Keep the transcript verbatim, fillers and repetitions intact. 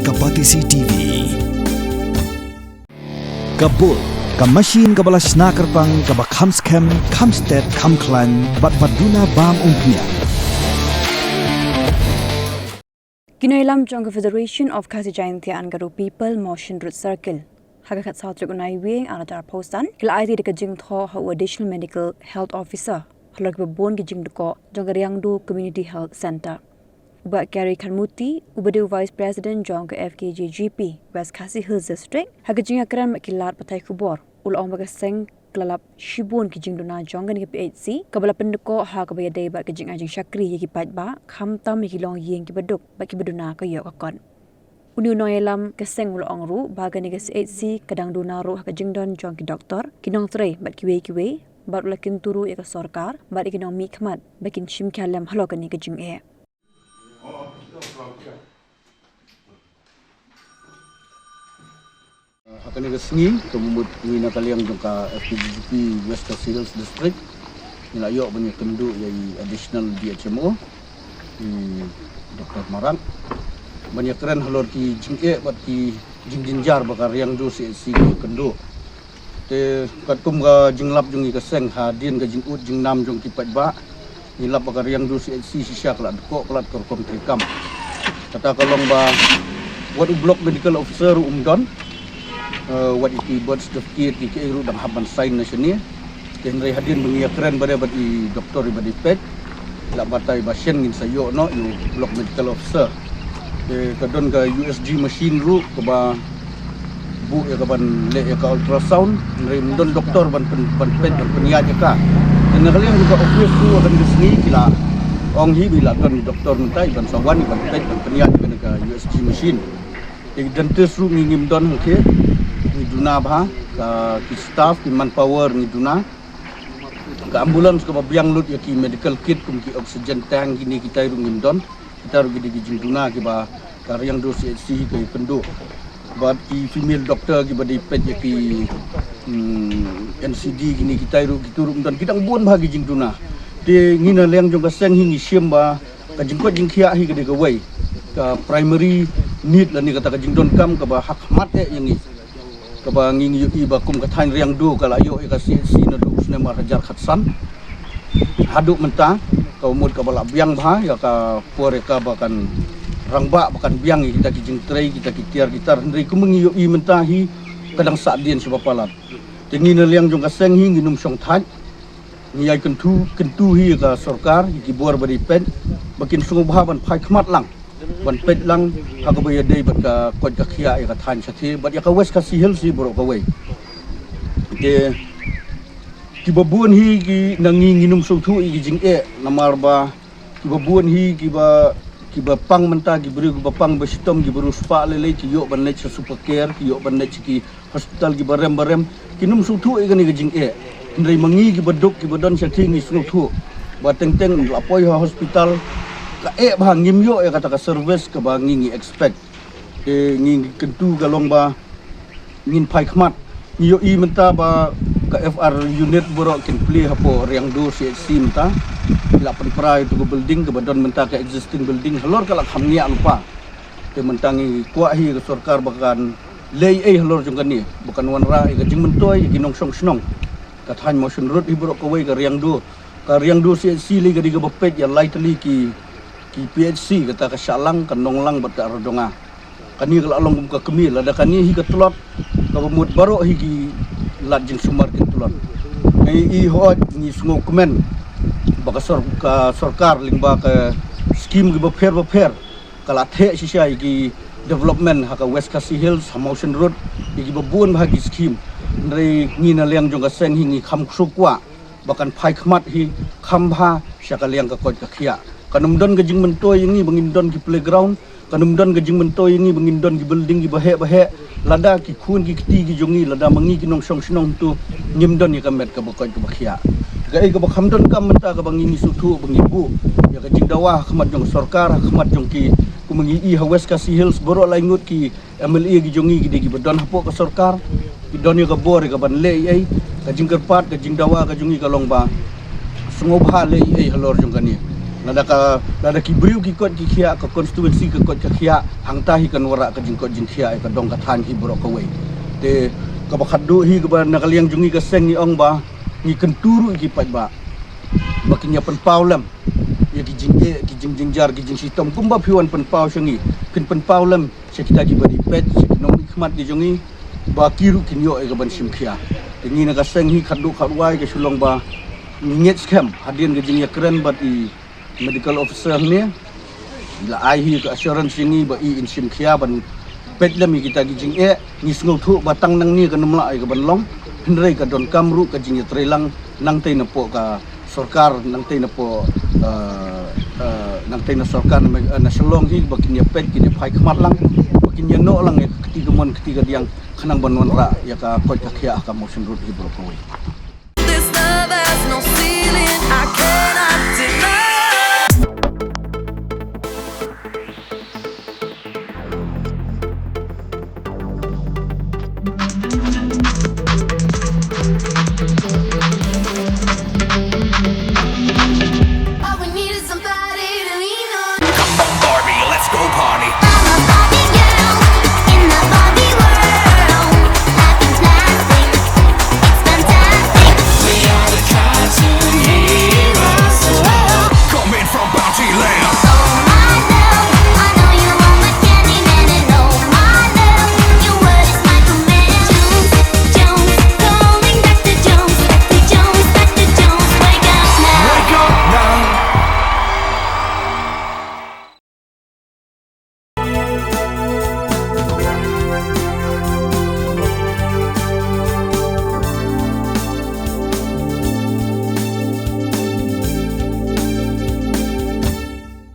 Ka Batesi T V. Ka Bull, ka machine kaba la shna kyrpang, kaba kham skhem, kham stet, kham khlaiñ, bad ba duna bam umphniang. Ki nongïalam jong ka Federation of Khasi Jaintia and Garo People Mawshynrut Circle, ha ka khatsaw tarik u Naiwieng arhajar arphew san, ki la aiti da ka jingthoh ha u Additional Medical Health Officer halor kiba bun ki jingdkoh jong ka Riangdo Community Health Centre. U Bah Gary Khanmuti, uba dei u Vice President jong ka F K J G P West Khasi Hills District, ha ka jingïakren bad ki lad pathai khubor, u la ong ba ka seng ka la lap shibun ki jingduna jong kane ka P H C, kaba la pyndkoh ha kaba ïadei bad ka jingai jingshakri ïa ki paidbah, khamtam ïa ki longïing kiba duk bad kiba duna ka ïoh ka kot. Une u nongïalam ka seng u la ong ruh ba kane ka C H C ka dang duna ruh ha ka jingdon jong ki doktor, ki nongtrei bad kiwei kiwei, bad u la kyntu ruh ïa ka sorkar bad ïa ki nongmihkhmat ba kin shim khia lem halor kane ka jingeh. Ha kane ka sngi, ka mut ngi na ka liang jong ka F K J G P West Khasi Hills District, ngi la ïoh ban ïakynduh ïa i Additional D H M O, i Doctor Marak, ban ïakren halor ki jingeh bad ki jingjynjar ba ka Riangdo C H C ka ïakynduh. Te katkum ka jinglap jong ngi ka seng, hadien ka jingud jingnam jong ki paidbah, ngi lap ba ka Riangdo C H C shisha ka la dkoh palat ka rukom treikam. Kata ka long ba wat u Block Medical Officer ruh um don, eh, wat ïa ki birth certificate ki kaei ruh dang hap ban sign na shane. Te hynrei hadien ba ngi ïakren bad i doktor iba dei peit, la batai ba shen ngin sa ïoh noh ïa u Block Medical Officer. Te ka don ka U S G machine ruh kaba buh ïa ka ban leh ïa ka ultrasound, hynrei ym don doktor ban pyn, ban peit ban pynïaid ïa ka. Te na ka liang ka office ruh ha kane ka sngi ki la ong hi ba la don doktor mynta iban sa wan iban peit ban pynïaid ïa kane ka U S G machine. Te ki dentist ruh ngi ngim don hangtei, ngi duna bha, ka ki staff, ki manpower ngi duna. Ka ambulance kaba biang lut ïa ki medical kit kum ki oxygen tank kine kitai ruh ngim don. Kita ruh ki dei ki jingduna kiba ka Riangdo C H C ka ïakynduh. Bad ki female doctor kiba dei peit ïa ki, hmm, N C D kine kitai ruh, kitu ruh ym don, ki dang bun bha ki jingduna. Te ngi na liang jong ka seng hi ngi shim ba ka jingkoit jingkhiah hi ka dei kawei, ka primary need lane kata ka jingdonkam kaba ha khmat eh ïa ngi. Kaba ngi ngi ïohi ba kum ka thaiñ Riangdo ka la ïoh ïa ka C H C naduh u snem ar hajar khatsan haduh mynta, ka mut kaba la biang bha ïa ka por ïa ka ba kan rangbah ba kan biang ïa kita ki jingtrei, kita ki tiar ki tar, hynrei kum ngi ïohi mynta hi ka dang sahdien shibun palat. Te ngi na liang jong ka seng hi ngin ym shong thait. Ngi ïai kyntu, kyntu hi ïa ka sorkar, ïa ki bor ba dei peit, ba kin sngewbha ban phai khmat lang, ban peit lang ha kaba ïadei bad ka koit ka khiah ïa ka thaiñ shatei bad ïa ka West Khasi Hills hi baroh kawei. Te kiba bun hi ki na ngi ngin ym sngewthuh ïa ki jingeh, namar ba kiba bun hi kiba, kiba pang mynta, ki briew kiba pang ba shitom, ki briew spah lei lei, ki ïoh ban leit sha super care, ki ïoh ban leit sha ki hospital kiba rem ba rem, kin ym sngewthuh ïa kane ka jingeh. Hynrei ma ngi kiba duk kiba don shatei ngi sngewthuh ba teng teng la poi ha hospital, ka eh bha, ngim ïoh ïa kata ka service kaba ngi ngi expect. Te ngi kyntu ka long ba ngin phai khmat. Ngi ïohi mynta ba ka F R unit baroh kin plie hapoh Riangdo C H C mynta. Ki la pynpra ïa uto ka building kaba don mynta, ka existing building halor ka la kham ngiah lypa. Te mynta ngi kwah hi ka sorkar ba kan leh ei halor jong kane, ba kan wanrah ïa ka jingmyntoi ïa ki nongshong shnong. Ka thaiñ Mawshynrut hi baroh kawei, ka Riangdo, ka Riangdo C H C lei ka dei kaba peit ïa lai tylli ki, ki P H C, kata ka Shahlang, ka Nonglang bad ka Ardonga. Kane ka la long kum ka kmie, lada kane hi ka tlot, kaba mut baroh hi ki lad jingsumar kin tlot. Ngi i hooid ngi sngewkmen ba ka sor-, ka sorkar lyngba ka skim kiba pher ba pher ka la theh shisha ïa ki development ha ka West Khasi Hills, ha Mawshynrut, ïa kiba bun bha ki skim. Hynrei ngi na liang jong ka seng hi ngi kham sngewkwah ba kan phai khmat hi kham bha sha ka liang ka koit ka khiah. Kan ym don ka jingmyntoi ïa ngi ba ngin don ki playground, kan ym don ka jingmyntoi ïa ngi ba ngin don ki building kiba heh ba heh, lada ki khun ki kti ki jong ngi, lada ma ngi ki nongshong shnong tu ngim don ïa ka met kaba koit kaba khiah. Kaei kaba kham donkam mynta kaba ngi ngi sngewthuh ba ngi buh ïa ka jingdawa ha khmat jong ka sorkar, ha khmat jong ki, kum ngi i ha West Khasi Hills baroh lai ngut ki M L A ki jong ngi ki dei kiba don hapoh ka sorkar, ki don ïa ka bor ïa ka ban leh ei ei. Ka jingkyrpad, ka jingdawa ka jong ngi ka long ba sngewbha leh ei ei halor jong kane. Lada ka, lada ki briew ki koit ki khiah, ka constituency ka koit ka khiah, hangta hi kan wanrah ka jingkoit jingkhiah ïa ka dong ka thaiñ hi baroh kawei. Te kaba khatduh hi kaba na ka liang jong ngi ka seng ngi ong ba ngi kyntu ruh ïa ki paidbah ba kin ïa pynpaw lem ïa ki jingeh, ki jingjynjar, ki jingshitom kumba phi wan pynpaw sha ngi, phin pynpaw lem sha kita kiba dei peit, sha ki nongmihkhmat ki jong ngi, ba ki ruh kin ïoh ïa kaban shim khia. Te ngi na ka seng hi khatduh khatwai ka shu long ba ngi ngeit skhem hadien ka jingïakren bad i medical officer ne, i la ai hi ka assurance ïa ngi ba i in shim khia ban peit lem ïa kita ki jingeh. Ngi sngewthuh ba tang nangne kan ym lah ïa kaban long, hynrei ka donkam ruh ka jingïatreilang nangtei napoh ka sorkar, nangtei napoh, eh, eh, nangtei na sorkar na, na Shillong hi ba kin ïa peit, kin ïa phai khmat lang, ba kin ïa noh lang ïa ka kti kamon kti kadiang khnang ban wanrah ïa ka koit ka khiah ha ka Mawshynrut hi baroh kawei. This love has no ceiling. I cannot deny.